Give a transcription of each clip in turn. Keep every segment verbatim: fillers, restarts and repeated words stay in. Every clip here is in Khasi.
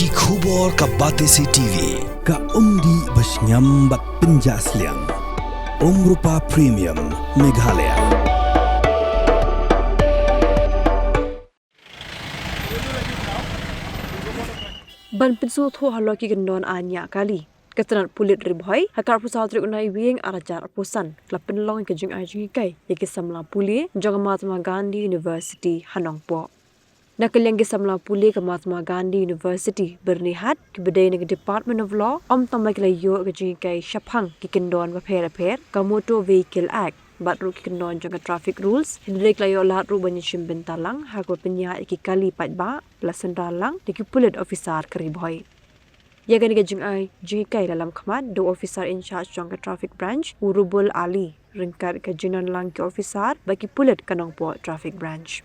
Ki khubor ka Batesi T V, ka umdih ba shngiam bad pynjah sliang. Umrupa Premium, Meghalaya. Ban pynsngewthuh halor ki kyndon aiñia kali, ka tnat pulit Ri Bhoi ha ka arphew saw tarik u Naiwieng arhajar arphew san ka la pynlong ïa ka jingai jinghikai ïa ki samla pule jong ka Mahatma Gandhi University ha Nongpoh. Na ka liang ki samla pule ka Mahatma Gandhi University Byrnihat, kiba dei na ka Department of Law, ym tang ba ki la ïoh ka jinghikai shaphang ki kyndon bapher bapher, ka Motor Vehicle Act bad ruh ki kyndon jong ka traffic rules, hynrei ki la ïoh lad ruh ban ïashim bynta lang ha kaba pynïaid ïa ki kali paidbah ba la synran lang da ki pulit officer ka Ri Bhoi. Ïa kane ka jingai jinghikai la lam khmat da u officer in charge jong ka traffic branch, u Rubul Ali, ryngkat ka jingdon lang ki officer bad ki pulit ka Nongpoh Traffic Branch.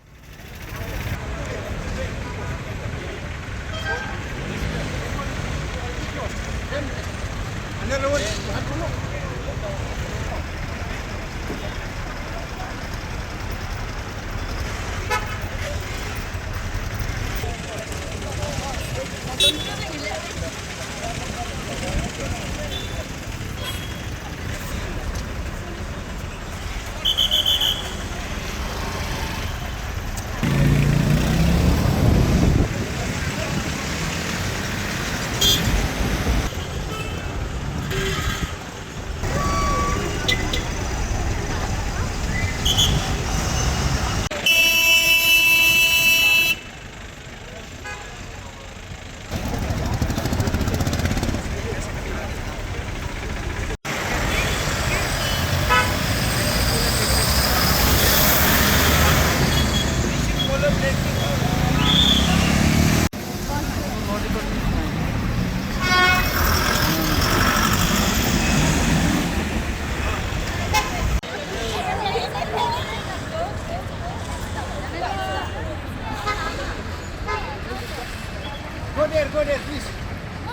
Go there, go there, please.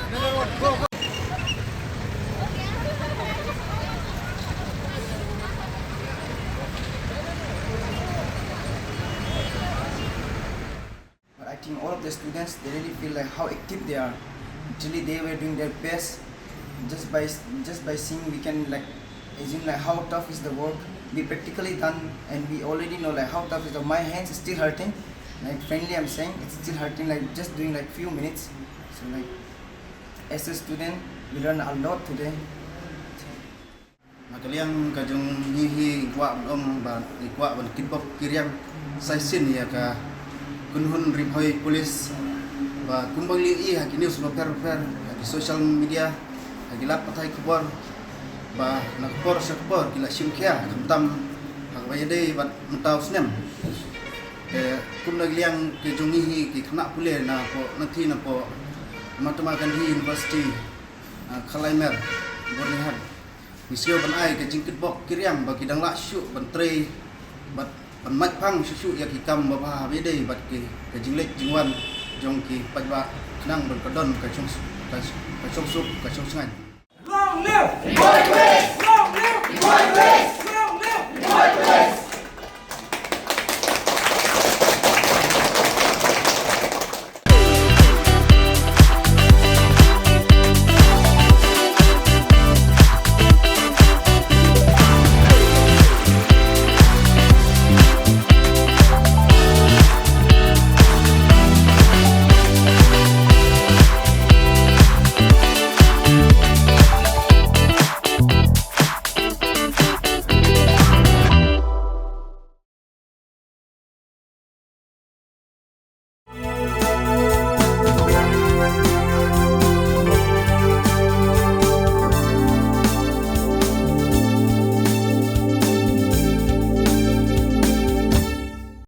Number one, go, go. But I think all of the students, they really feel like how active they are. Actually, they were doing their best. Just by, just by seeing, we can, like, assume, like, how tough is the work. We practically done, and we already know, like, how tough is the. My hands is still hurting. Like, frankly, I'm saying it's still hurting. Like, just doing, like, few minutes. So, like, as a student, we learn a lot today. Na ka liang ka jong ngi hi, ngi kwah ban ong ba ngi kwah ban kitbok kiriang sa shisien ïa ka kynhun Ri Bhoi Police, ba kumba ngi ïohi ha ki news bapher bapher, ha ki social media, ha ki lad pathai khubor, ba na ka por sha ka por ki la shim khia, khamtam ha kaba ïadei bad mynta u snem. Te kum na ka liang ka jong ngi hi ki khynnah pule na poh, na thi na poh Mahatma Gandhi University, ah, Khalaimer, Byrnihat. Ngi sngew ban ai ka jingkitbok kiriang ba ki dang lah shuh ban trei bad ban mait phang shuh shuh ïa ki kam babha haba ïadei bad ki, ka jingleit jingwan jong ki paidbah khnang ban ka don ka shong, ka, ka shongsuk ka shongshngaiñ. Long live! Long live! Long live! Long live!